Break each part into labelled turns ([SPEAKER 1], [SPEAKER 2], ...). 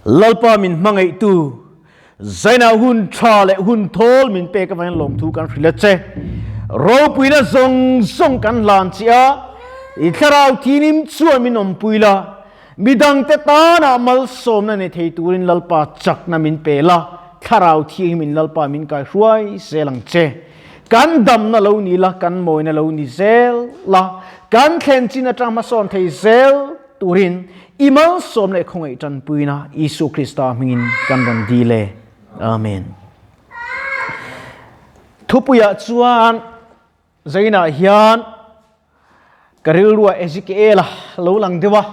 [SPEAKER 1] Lalpa min hmangaihtu, Zaina hun tha leh hun thawl min pek avangin lawmthu kan hrilh a che. Ropuina zawng zawng kan hlan che a, i thlarau thinim chuan min awmpui la, midangte tana malsawmna nei thei turin Lalpa chakna min pe la, thlarau thianghimin Lalpa min kaihruai zel ang che. Kan damna lo ni la, kan mawina lo ni zel la, kan thlen chin atang hmasawn thei zel turin i malsawm leh khawngaih tanpuina Isua Krista hmingin kan rawn dil e. Amen. Thupuiah chuan Zainah hian ka rilruah Ezekiel-a lo lang deuh a,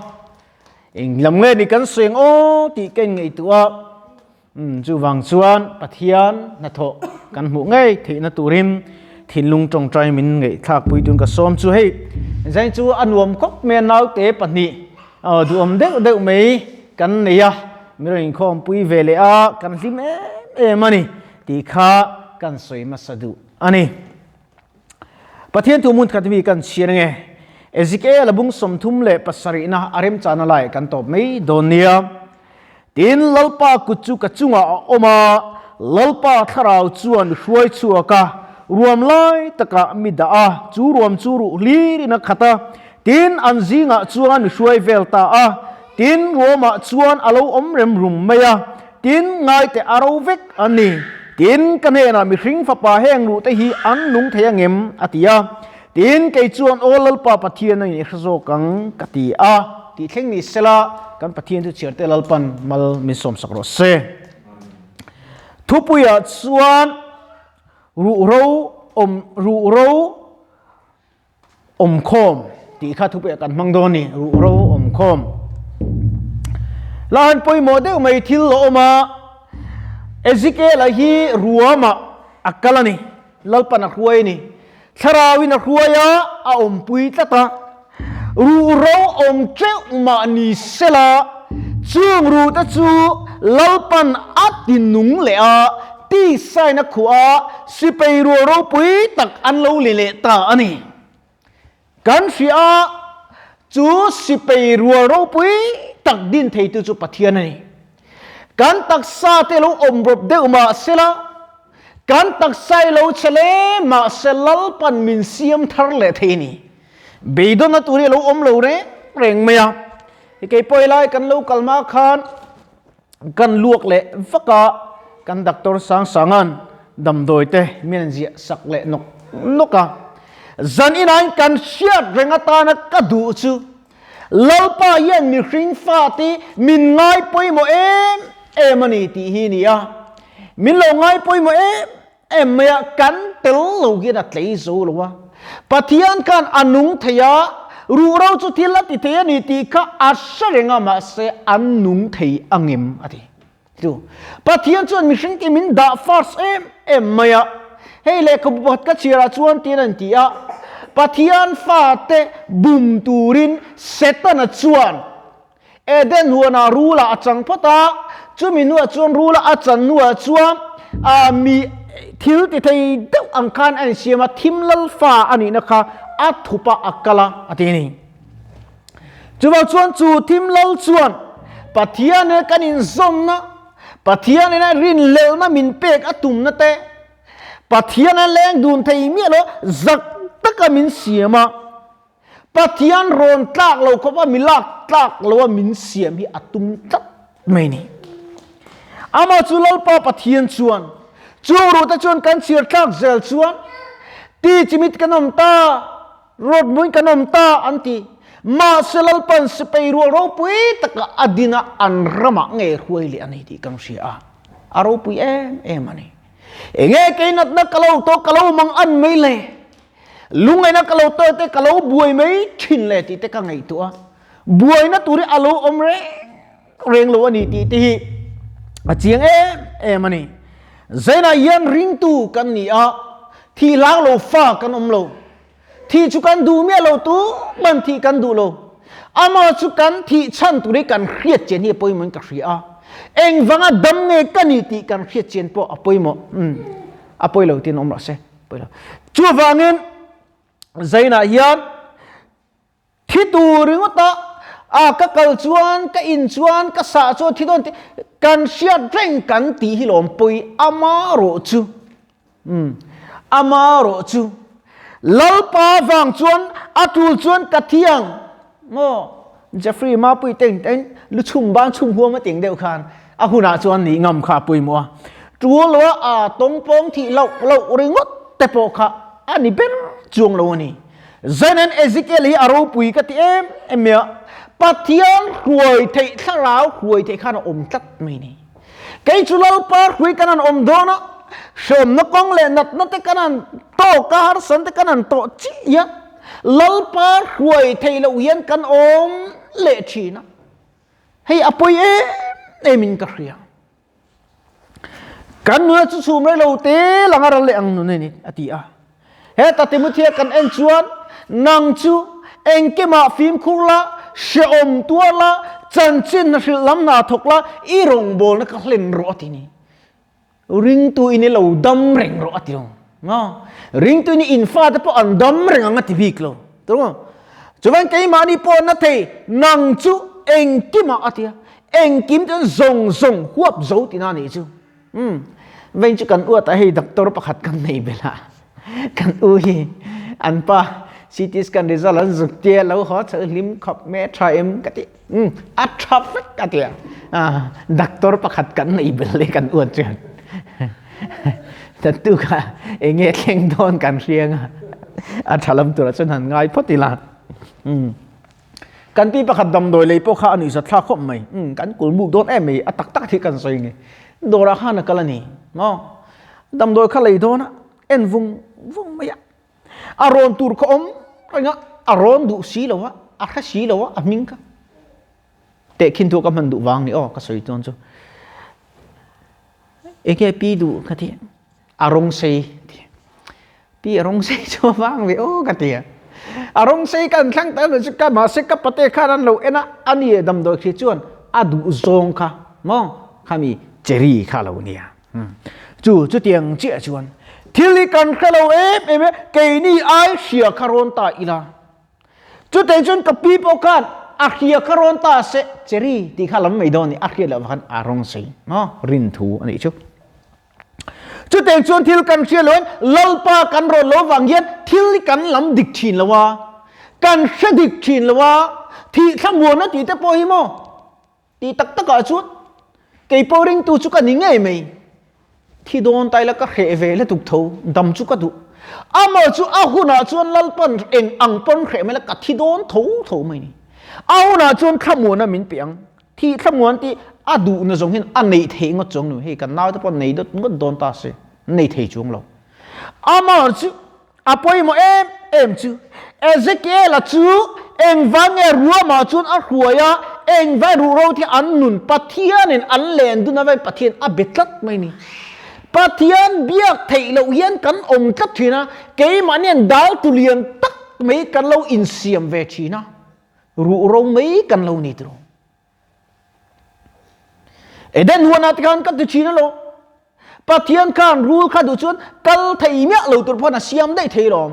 [SPEAKER 1] eng lam nge ni kan sawi ang aw tih ka inngaihtuah a, chuvang chuan Pathian hnathawh kan hmuh ngei theihna turin thinlung tawngtai min ngaihthlakpui tun ka sawm chu hei zain chu a nuam khawp mai a naute pahnih duhawm deuh deuh mai kan nei a, min rawn inkhawmpui ve leh a, kan hlim em em a ni tih kha kan sawi hmasa duh a ni. Pathian thu hmun khat mi kan chhiar nge? Ezekiel a bung 37na a remchana lai kan tawp mai dawn nia. Tin, Lalpa kut chu ka chungah a awm a, Lalpa thlarau chuan mi hruai chhuak a, ruam lai takah mi dah a, chu ruam chu ruh hlirin a khat a. Tin, an zingah chuan mi hruai vel ta a, tin, ruamah chuan a lo awm rem rum mai a. Tin, ngaite a ro vek a ni. Tin, ka hnenah mihring fapa heng luhte hi an nung thei angem? a ti a. Tin, kei chuan, Aw Lalpa Pathian a inhre zawk ang, ka ti a. Tih thleng ni sela, kan Pathian chu chhiarte Lalpan mal min sawmsak rawh se. Thupuiah chuan ruhro awm ruhro awmkhawm tih kha thupuiah kan hmang dawn a ni, ruhro awmkhawm. La han pawimawh deuh mai thil a awm a, Ezekiel-a hi ruamah a kal a ni, Lalpan a hruai a ni. Thlarauin a hruai a, a awmpui tlat a. Ruhro awm teuh mah ni sela, chung ruhte chu Lalpan a tinung leh a, Tisaina khuah sipei rual ropui tak an lo li leh ta a ni. Kan hria a, chu sipei rual ropui tak din theitu chu Pathian a ni. Kan taksa te lo awm rawp deuh mah sela, kan taksa i lo che le mah se Lalpan min siam thar leh thei a ni. Beidawnna tur hi a lo awm lo reng reng mai a. Kei pawh helai kan lo kal hma khan Kan luak leh vak a, kan doctor Sangsanga'n damdawi te min an ziah sak leh nawk nawk a. Zan inain kan hriat reng atana ka duh chu Lalpa hian mihring fate min ngai pawimawh em em a ni tih hi a ni a. Min lo ngai pawimawh em em mai a, kan tel lo hian a tlei zo lo a. Pathian khan a nung thei a, ruhro chu thil a ti thei a ni tih kha a hre reng a, mahse an nung thei angem a ti. Chu Pathian chuan mihring te min dah first em em mai a. Hei lehkhabu pakhat ka chhiarah chuan tiin an ti a, Pathian fate bum turin Setana chuan Eden huanah rula a chang phawt a, chumi hnuah chuan rula a chan hnuah chuan mi thil ti thei deuh ang khan a insiam a, thim lal fa a nihna kha a thup a, a kal a, a ti a ni. Chuvang chuan chu thim lal chuan Pathian nena kan inzawmna, Pathian nena rinhlelhna min pek a tumna te, Pathian a leng dun thei miah lo, zak taka min siam a, Pathian rawn tlak lo khawp a mi lak tlak lo a min siam hi a tum tlat mai ni. Amah chu Lalpa Pathian chuan chung ruhte chuan kan chhiar thlak zel chuan ti chimit kan awm ta, rawt muin kan awm ta an ti. Mahse Lalpan sipai rual ropui taka a din a an ramah nge hruai leh a nei tih kan hria a, a ropui em em a ni. Enge kei natna ka lo tawk ka lo mang an mai le? Lungaina ka lo tawi te ka lo buai mai thin le tih te ka ngaihtuah a, buaina tur hi a lo awm reng reng lo a ni tih te hi a chiang em em a ni. Zainah hian ringtu kan ni a, thih hlang lo fa kan awm lo. Thih chu kan duh miah lo tu man thih kan duh lo. Amah chu kan thih chhan tur hi kan hriat chian hi a pawimawhin ka hria a. Engvanga dam nge ka ni tih kan hriat chian pawh a pawimawh. A pawi lo tiin awm rawh se. Chuvangin Zainah hian thi tur ringawta A ka kal chuan, ka in chuan, ka sah chuan thi dawn tih kan hriat reng kan tih hi lawm pawi ama rawh chu. Umm ama rawh chu. Lalpa vang chuan a tul chuan ka thi ang maw? Jeffrey Mapui te in lu chhum ban chhum huam a ting deuh khan a hunah chuan nih ngam kha a pawimawh a. Tul lo a a tawng pawng thih loh loh ringawt te pawh kha a ni ber chuang lo a ni. Zanin Ezekiel hi a ropui ka ti em em mai a, Pathian hruai theih thlarau hruai theih khan a awm tlat mai ni. Kei chu Lalpa hrui kan han awm dawn a, hreawmna kawng leh natna te kan han tawk a, harsan te kan han tawh chiah a, Lalpa hruai theih loh hian kan awm leh thin a, hei a pawi em em in ka hria. Kan nuna chu chhum rei lo te lang a ral leh ang nun a ni, a ti a. Heta Timothea kan en chuan, Nang chu engkimah fimkhur la, hrehawm tuar la, chanchin hna hrilh lam hna thawk la, i rawngbawlna ka hlen rawh a ti ni. Ringtu in i lo dam reng rawh a ti lo. Nga, ringtu in i in fate pawh an dam reng ang a ti bik lo. Tawng a? Chuvan keimahni pawh na thei, nang chu engkimah a ti a. Engkim chuan zawng zawng huap zo tina nih chu. Umm, veng chu kan uat a hei doctor pakhat kan nei belh a, kan u hi an pa CT scan result an zuk tia lo haw chho hlim khawp me tha em ka ti. Umm, a tha vek a tia. Ah, doctor pakhat kan nei belh le kan uat chuan. Tattu kha enge thleng dawn kan hriang a, a tha lam turah chuan han ngai phawt ila. Umm. Kan pi pakhat damdawi lei pawh kha a nuihzat thlak khawp mai. Umm, kan kul muk dawn em mai, a tak tak hi kan sawi nge. Dawrah khan a kal a ni maw? Damdawi kha lei dawn a, en vung vung mai a. A rawn tur kha awm reng a, a rawn duh si lo a, a hre si lo a, a hming kha. Tehkhin thu ka hman duh vang ni aw, ka sawi chuan chu. Enge pi duh ka ti. A rawng sei ti. Pi a rawng sei chu a vang ve aw ka ti a. A rawng sei kan thlang ta chu ka mahse ka pate khan an lo en a, a ni damdawi khi chuan a duh zawng kha maw khami cherry kha lo nia. Chu chutiang chiah chuan thil hi kan hre lo em em e, keini ai hria kha rawn ta ila. Chutei chuan ka pi pawh khan a hria kha rawn ta se cherry tih kha lam mai dawn a ni, a hriat loh khan a rawng sei maw rin thu a nih chu. Chutei chuan thil kan hria loin Lalpa kan rawn lo vang hian thil hi kan lam dik thin lo a, kan hre dik thin lo a, thih thlamuanna tih te pawh hi maw tih tak takah chuan kei pawh ringtu chu ka ni ngei mai. Thi dawn ta ila ka hreh ve lutuk tho, dam chu ka duh. Amah chu a hunah chuan Lalpan eng ang pawn hreh mai la ka thi dawn tho tho mai ni. A hunah chuan thlamuanna min pe ang. Thih thlamuan tih a duhna zawng hian a neih theih ngawt chuang lo. Hei kan naute pawh nei dawt ngawt dawn ta se, nei thei chuang lo. Amah chu a pawimawh em em chu Ezekiel-a chu engvang nge ruamah chuan a hruai a, engvang ruhro te an nun Pathianin an len dun avangin Pathian a be tlat mai ni. Pathian biak theih loh hian kan awm tlat thin a, keimahnian dal tu lian tak mai kan lo insiam ve thin a. Ruhro mai kan lo ni tiro. Eden huanah te khan ka ti thin alo. Pathian khan rul kha duh chuan kal thei miah lo tur pawhin a siam daih thei lawm.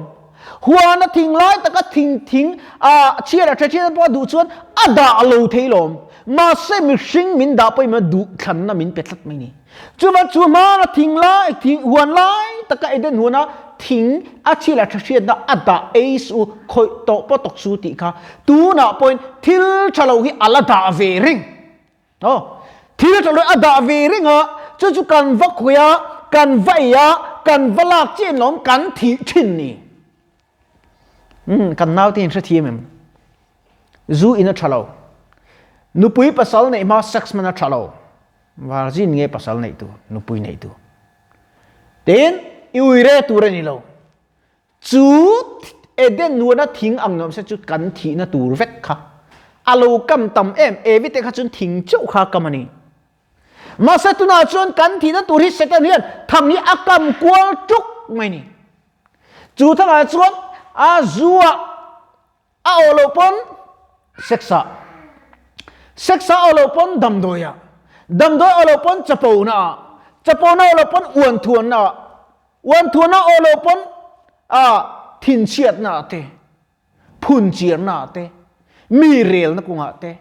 [SPEAKER 1] Huana thing lai taka thing thing a chhiar a tha thin pawh a duh chuan a dah lo thei lawm. Mahse mihring min dah pawhin duh thlanna min pe tlat mai ni. Chuva chu hmana thing lai thing huan lai taka Eden huana thing a chhi leh tha hriatna a dah ei su khawih tawh pawh tawk su tih kha tunah pawhin thil tha lo hi a la dah ve reng. Aw, thil tha lo hi a dah ve reng a, chu chu kan va khawih a, kan va ei a, kan va lak chiah in lawm kan thih thin ni. Umm, kan naute in hrethiam em? Zu in a tha lo. Nupui pasal neih hma sex hman a tha lo. Virgin nge pasal neih tur, nupui neih tur. Tin, i uire tur a ni lo. Chu Eden nuana thing ang nuam se chu kan thihna tur vek kha. A lo kam tam em, Evi te kha chuan thing chauh kha kam a ni. Mahse tunah chuan kan thihna tur hi Satan hian thang hi a kam kual tuk mai ni. Chu thangah chuan a zu ah A awh loh pawn sex ah, sex a awh loh pawn damdawi ah, damdawi awh loh pawn chapo na ah, chapo na awh loh pawn uan thuan na ah, uan thuan na awh loh pawn ah thinchhiat na ah te, phun chiar na ah te, Mi relna kawngah te,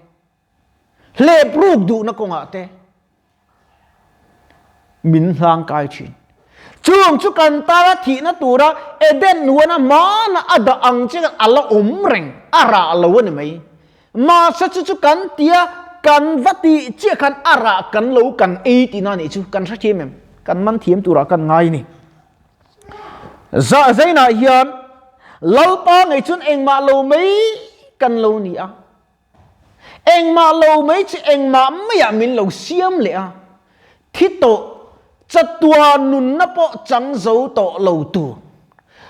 [SPEAKER 1] hlep ruk duhna kawngah te min hlangkai thin. Chung chu kan tana thihna tura Eden huana hmana a dah ang che khan a la awm reng, a rah lo a ni mai. Mahse chu chu kan tia kan va tih chiah khan a rah kan lo kan ei tihna a nih chu kan hrethiam em? Kan man thiam turah kan ngai a ni. Zah zainah hian Lalpa ngei chuan engmah lo mai kan lo ni a. Engmah lo mai chu engmah maiah min lo siam leh a. Thi tawh chatuan nunna pawh chang zo tawh lo tur,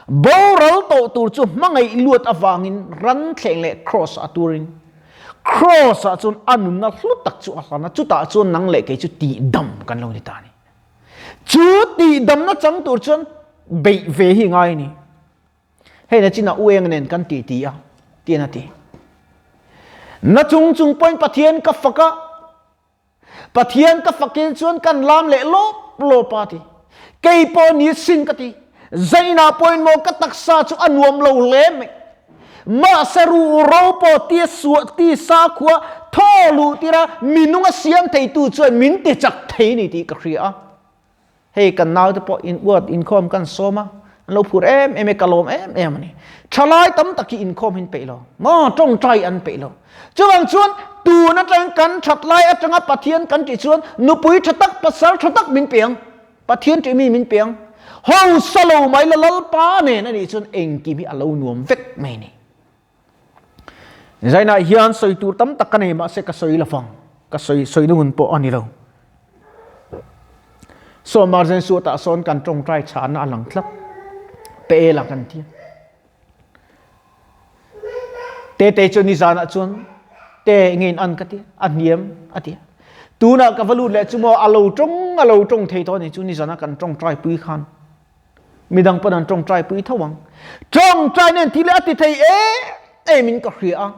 [SPEAKER 1] boral tawh tur chu hmangaih luat avangin ran thleng leh Kraws ah turin Kraws ah chuan a nunna hlu tak chu a hlan a, chutah chuan nang leh kei chu tihdam kan lo ni ta a ni. Chu tihdamna chang tur chuan beih ve hi ngai a ni. Hei na chinah u eng nen kan ti ti a, tiin a ti. Na chung chung pawhin Pathian ka fak a, Pathian ka fakin chuan kan lam leh lawp lawp a ti. Kei pawh ni sin ka ti. Zainah pawhin maw ka taksa chu a nuam lo hle mai. Mahse ruh ro pawh tia suah ti sakhua thaw luh tira minung a siam theitu chuan min ti chak thei ni tih ka hria a. Hei kan naute pawh in uat inkhawm kan sawm a, an lo phur em em e, ka lawm em em a ni. Thalai tam tak hi inkhawm hin peih lo, maw tawngtai an peih lo. Chuvang chuan tun atang kan that lai atanga Pathian kan tih chuan nupui tha tak, pasal tha tak min pe ang. Pathian tih mi min pe ang. Hausa lo mai la Lalpa nen a nih chuan engkim hi a lo nuam vek mai a ni. Zainah hian sawi tur tam tak ka nei mahse ka sawi lovang. Ka sawi sawi na hun pawh a ni lo. Saw Marzen suatah sawn kan tawngtai chhana a lang tlat. Pe la kan ti. Tete chu nizanah chuan te ngein an ka ti a hniam a ti. Tunah ka va lut leh chu maw a lo tawng a lo tawng thei tawh a ni chu nizana kan tawngtai pui khan. Midang pawn an tawngtai pui tho ang. Tawngtai nen thil a ti thei em em in ka hria a.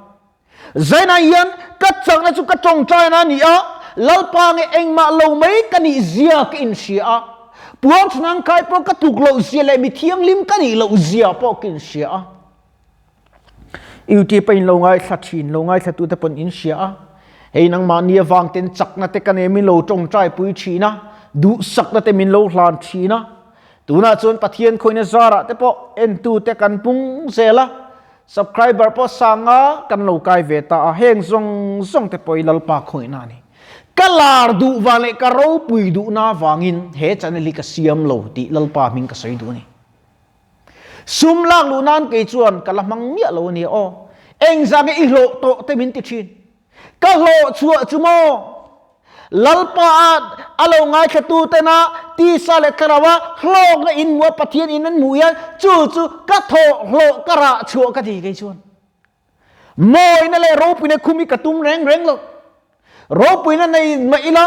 [SPEAKER 1] Zainah hian ka chakna chu ka tawngtaina a ni a, Lalpa nge engmah lo mai ka nih zia ka inhria a. Puang thanang kai pawh ka tluk loh zia leh mi thianghlim ka nih loh zia pawh ka inhria a. YouTube a in lo ngaithla thin, lo ngaithlatute pawn in hria a. Hei nangmahni avang ten chakna te ka nei min lo tawngtai pui thin a, duhsakna te min lo hlan thin a. Tunah chuan Pathian khawina zarah te pawh entute kan pung zel a, subscriber pawh sanga kan lo kai ve ta a, heng zawng zawng te pawh hi Lalpa khawihna a ni. Ka lar duh vang leh ka ropui duhna avangin he channel hi ka siam lo tih Lalpa hming ka sawi duh a ni. Sum lak luh nan kei chuan ka la hmang miah lo a nia aw. Engzah nge i hlawh tawh te min ti thin. Ka hlawh chhuah chu maw? Lalpa a a lo ngaithla tu tena tisa leh thlarau a hlawkna in hmuh a Pathian in an hmuh hian chu chu ka thawh hlawh ka rah chhuah ka ti kei chuan. Mawina leh ropuina khum hi ka tum reng reng lo. Ropuina nei mah ila,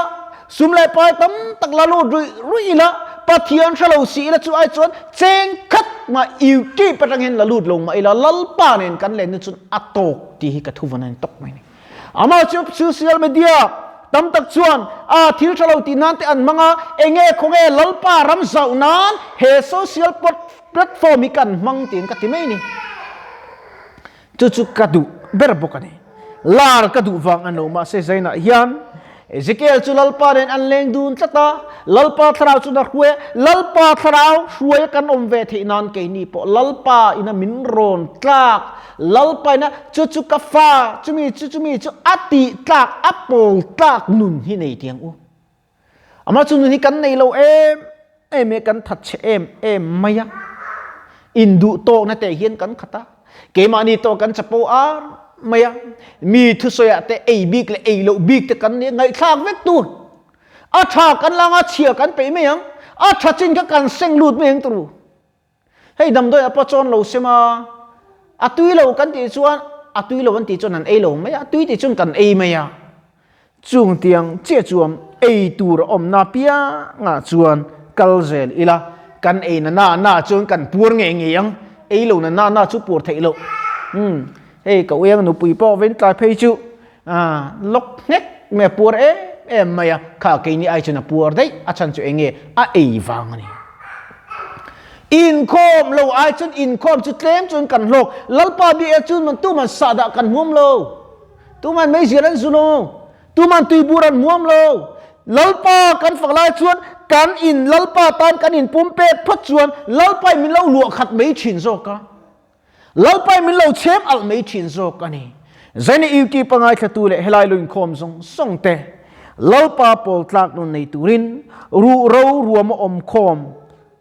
[SPEAKER 1] sum leh pai tam tak la lut ruih ruih ila, Pathian hre lo si ila chu ai chuan cheng khat mah YouTube atang hian la lut lo mah ila, Lalpa nen kan lenna chuan a tawk tih hi ka thu vawn a ni tawk mai a ni. Amah chu social media tam tak chuan a thil tha lo tih nan te an hmang a, enge khawnge Lalpa ram zauh nan he social platform hi kan hmang tiin ka ti mai a ni. Chu chu ka duh ber bawk a ni. Lar ka duh vang a no mahse Zainah hian Ezekiel chu Lalpa nen an leng dun tlat a, Lalpa thlarau chu na hruai a, Lalpa thlarau hruai a kan awm ve theih nan keini pawh Lalpa ina min rawn tlak, Lalpa ina chu chu ka fa, chumi chu chumi chu a tih tlak, a pawl tlak nun hi nei tiang u. Amah chu nun hi kan nei lo em em e, kan that chhe em em mai a. Induh tawkna te hian kan khat a. Keimahni tawh kan chapo ar mai a. Mi thusawiah te ei bik leh ei loh bik te kan nia ngaihthlak vek tur. A tha kan la anga chhia kan peih mai ang. A tha chin kha kan seng lut mai ang turu. Hei damdawi a pachawn lo sem a, a tui lo kan tih chuan a tui lo an tih chuan an ei lo mai a, a tui tih chuan kan ei mai a. Chung tiang chiah chuan ei tur a awmna piangah chuan kal zel ila, kan ei na na na chuan kan puar ngei ngei ang, ei lo na na na chu puar theih loh. Umm, hei ka uiang nupui pawh vin tlai phei chu lawk nghek mai a puar em em mai a, kha keini ai chuan a puar daih, a chhan chu eng nge a ei vang a ni. Inkhawm lo ai chuan inkhawm chu tlem chuan kan hlawk, Lalpa biak chuan man tuman sahdah kan hmuam lo. Tuman meizial an zu lo. Tuman tuibur an muam lo. Lalpa kan fak lai chuan kan in Lalpa tan kan in pumpek phawt chuan Lalpa in min lo luah khat mai thin zawk a. Lalpa in min lo chhem alh mai thin zawk a ni. Zaini YouTube a ngaithlatu leh helai lo inkhawm zawng zawng te Lalpa pawl tlak nun nei turin ruh ro ruam a awm khawm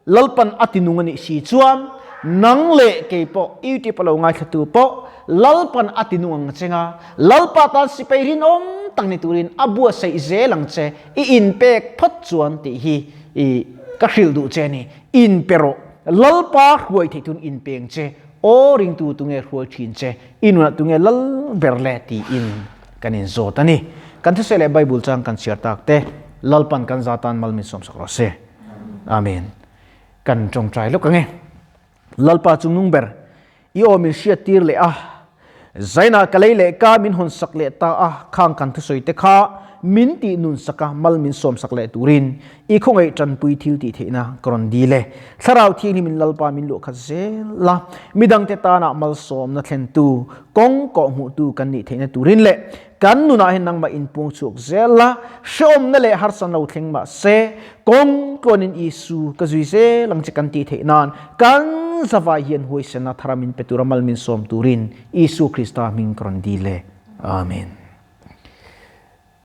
[SPEAKER 1] Lalpan a ti nung a nih si chuan nang leh kei pawh YouTube a lo ngaithlatu pawh Lalpan a ti nung ang che nga, Lalpa tan sipai rinawm tak ni turin a buatsaih zel ang che, i inpek phawt chuan tih hi i ka hrilh duh che a ni. Inpe rawh, Lalpa hruai theih tun inpeng che, aw ringtu tunge hruai thin che, i nunah tunge lal ber le tiin kan inzawt a ni. Kan thusawi leh Bible chang kan chhiar tak te Lalpan kan za tan mal min sawmsak rawh se. Amen. Kan tawngtai lawk ange. Lalpa chu nung ber i aw min hriat tir leh a. Zaina ka lei leh ka min hawn sak leh ta a khang kan thusawi te kha min tih nun sak a mal min sawm sak leh turin i khawngaih tanpui thil tih theihna ka rawn dil e. Thlarau Thianghlim in Lalpa min luah khat zel la, midangte tana malsawmna thlentu, kawng kawhhmuhtu kan nih theihna turin leh Kan nunah hian nangmah inpuang chhuak zel la, hrehawmna leh harsan lo thleng mah se, kawng tluanin Isu ka zui zel ang che kan tih theih nan kan zavai hian huaisenna thar a min pe tura mal min sawm turin Isu Krista hming ka rawn dil e. Amen.